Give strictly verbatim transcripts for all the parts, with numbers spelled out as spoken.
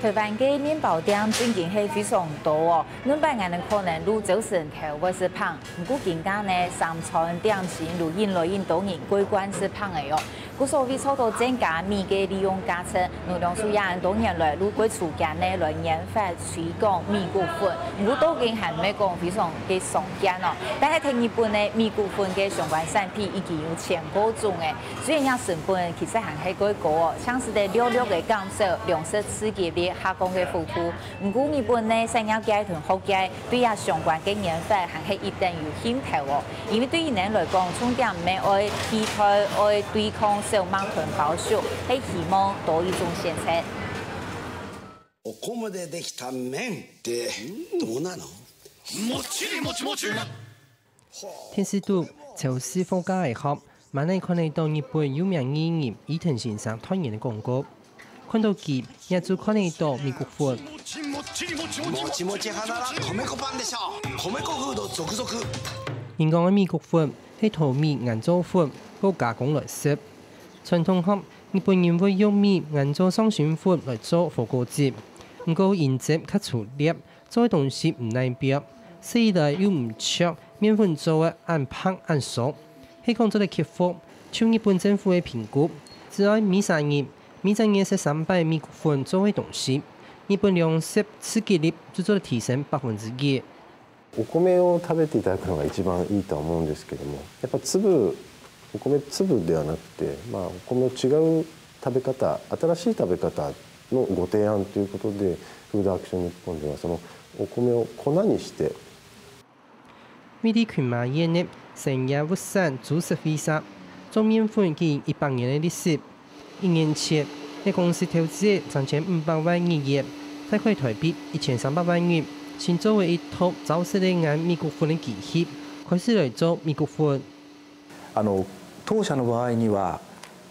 臺灣个麵包店正經係非常多哦，原本𠊎等可能就朝晨頭會食飯，毋過今下呢，三餐點心就越來越多人過慣食飯个哦。故所為做到增加米个利用價值，農糧署也恁多年來就過出錢呢來研發推廣米穀粉，毋過到今還毋係講非常个常見哦。但係在日本呢，米穀粉个相關產品已經有千過種个，雖然這成本其實還係過高哦，像係在略略个減少糧食自給率下降个幅度， 毋過日本个產業界同學界對這相關个研發還係一等有興頭哦，因為對佢等來講，重點毋係愛替代愛對抗小麥同包粟，係希望多一種選擇。お米でできた麵ってどうなの？もっちりもちもち電視肚朝四放假个下，滿哪看得到日本有名藝人伊藤先生代言个廣告。看到佢，也就看得到米穀粉。もちもち派なら米粉パンでしょう。米粉フード続々。人講个米穀粉係淘米研做粉，過加工來食。傳統下，日本人會用米研做上新粉來做火鍋汁，毋過音質較粗粒， 做个東西毋耐拚，食起來又毋像麵粉做个恁白恁酥。係講做得克服，就日本政府个評估，只愛每三日、每隻月食三擺米穀粉做个東西，日本糧食自給率就做得提升百分之一。お米を食べていただくのが一番いいとは思うんですけども、やっぱ粒、お米粒ではなくて、まあ、お米を違う食べ方、新しい食べ方のご提案ということで、フードアクション日本ではそのお米を粉にして、位在群馬縣个神野物產株式會社，做麵粉既有一百年个歷史。一年前，該公司投資三千五百萬日元，大概臺幣一千三百萬銀，新做个一套招式个研米穀粉个機器，開始來做米穀粉。あの当社の場合には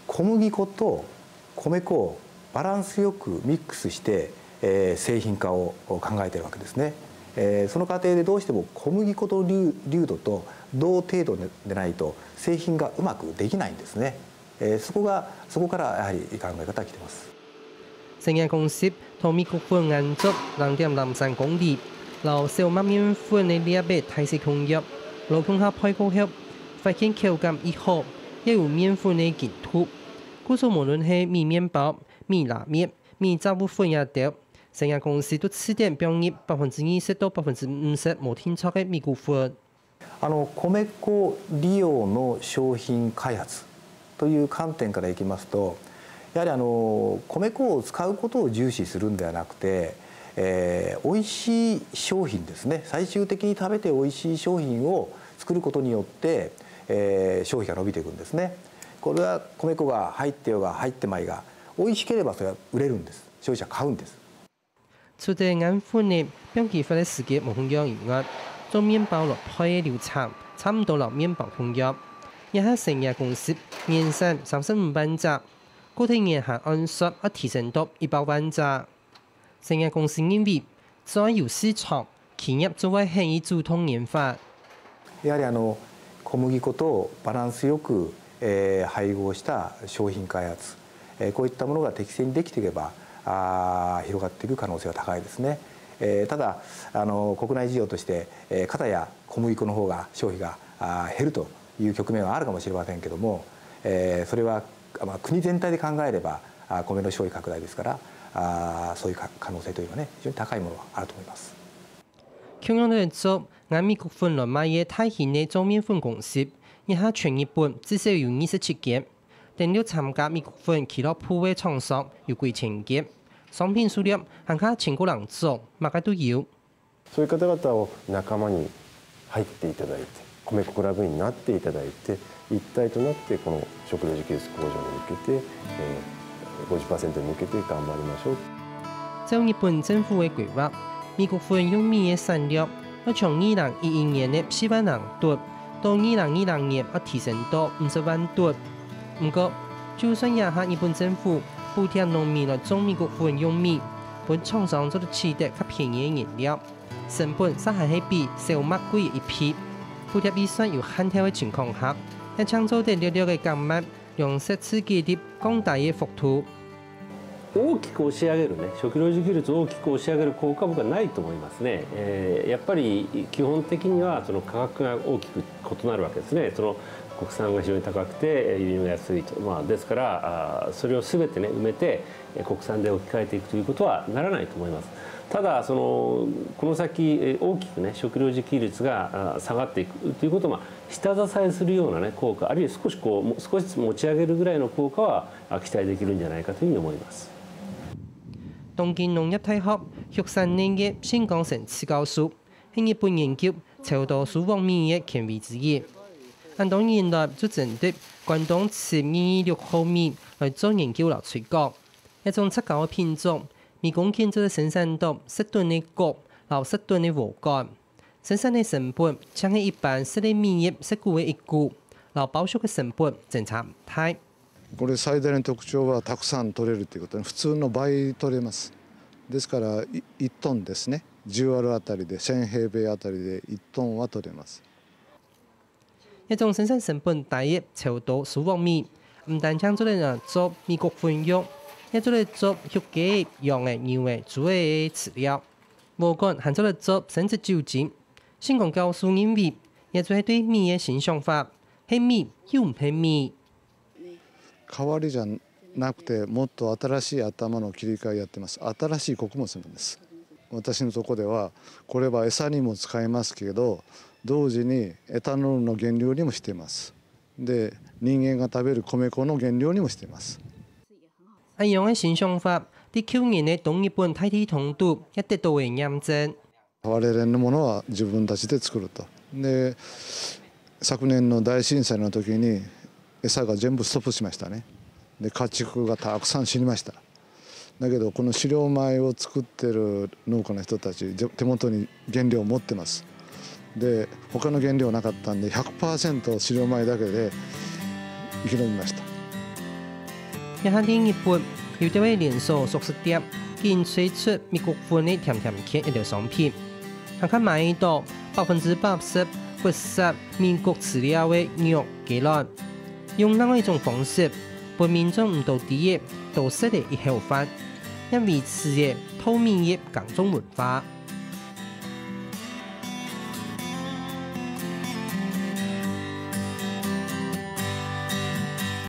小麦粉と米粉をバランスよくミックスして、えー製品化を考えているわけですね、えーその過程でどうしても小麦粉と粒粒度と同程度でないと製品がうまくできないんですね、えーそこがそこからやはり考え方が来てます。 神野公司淘米穀粉研做零點零三公里，摎小麥麵粉个粒仔大細共樣，摎共下焙過後，發現口感已好，也有麵粉个筋度。故所無論係米麵包、米拉麵、米炸物粉也著，神野公司都試著放入百分之二十到百分之五十無定著个米穀粉。 あの米粉利用の商品開発という観点からいきますと、やはりあの米粉を使うことを重視するんではなくて、えー、美味しい商品ですね、最終的に食べて美味しい商品を作ることによって、えー、消費が伸びていくんですね。これは米粉が入ってようが入ってまいが、美味しければそれは売れるんです、消費者は買うんです。 除忒研粉仔放幾分个時間無共樣以外，做麵包摎焙个流程差毋多摎麵包共樣。這下神野公司年產三十五萬隻，過忒年還按算愛提升到一百萬隻。神野公司認為，只要有市場，企業就會肯去主動研發。 やはりあの小麦粉とバランスよく、えー配合した商品開発、えーこういったものが適正にできていけば、あー、広がっていく可能性は高いですね。えーただあの国内事業として、えー、片や小麦粉の方が消費があー減るという局面はあるかもしれませんけども、えーそれは、まあ、国全体で考えればあー米の消費拡大ですから、あーそういうか可能性というのはね、非常に高いものはあると思います。 共樣來做研米穀粉來賣个大型个做麵粉公司，這下全日本至少有二十七間。登錄參加米穀粉俱樂部个廠商有幾千間，商品數量還較千過零種，麼个都有。そういう方々を仲間に入っていただいて、米粉クラブになっていただいて、一体となってこの食料自給率向上に向けて、えー、ごじゅっパーセントに向けて頑張りましょう。照日本政府个規劃，米穀粉用米个產量愛從二零一一年个四萬零噸，到二零二零年愛提升到五十萬噸。毋過，就算這下日本政府補貼農民來種米穀粉用米，分廠商做得取得較便宜个原料，成本煞還係比小麥貴一倍。補貼預算有限制个情況下，也正做得略略个減慢 糧食自給率降低个幅度。大きく押し上げるね、食料自給率を大きく押し上げる効果は僕はないと思いますね。えーやっぱり基本的にはその価格が大きく異なるわけですね。その国産が非常に高くて輸入が安いと。まあ、ですから、それをすべてね、埋めて国産で置き換えていくということはならないと思います。ただ、そのこの先大きくね、食料自給率が下がっていくということを、まあ、下支えするようなね、効果、あるいは少しこう、少しずつ持ち上げるぐらいの効果は期待できるんじゃないかというふうに思います。東京農業大學畜產領域新光生次教授係日本研究超多收穫米个權威之一。恁多年來就針對關東十二六號米來做研究摎推廣。這種雜交个品種，每公頃做得生產到十噸个穀摎十噸个禾稈。生產个成本正係一般食个米業食穀个一股，摎包畜个成本爭差毋大。 これ最大の特徴はたくさん取れるっていうことで普通の倍取れます。ですから1トンですね、じゅうアールあたりで、せん平米あたりで1トンは取れます。這種生產成本低个超多收穫米，毋單淨做得拿做米穀混用，也做得做畜雞、羊仔、牛仔、豬仔个飼料。禾稈還做得做生質酒精。新光教授認為，這就係對米个新想法，係米又毋係米。 代わりじゃなくて、もっと新しい頭の切り替えやってます。新しい穀物なんです。私のとこでは、これは餌にも使えますけど、同時にエタノールの原料にもしています。で、人間が食べる米粉の原料にもしています。恁樣个新想法，在舊年个東日本大地動肚也得到个驗證。 我々のものは自分たちで作ると。で、昨年の大震災の時に、餌が全部ストップしましたね。で、家畜がたくさん死にました。だけど、この飼料米を作ってる農家の人たち、手元に原料を持ってます。で、他の原料なかったんで、百パーセント飼料米だけで生き延びました。 這下日本有兜个連鎖速食店緊推出米穀粉个甜甜圈一兜商品，還較買到百分之百十不使米穀飼料个肉雞卵。用另外一種方式，分民眾毋多知个多食个一口飯，也維持个稻米業耕種文化。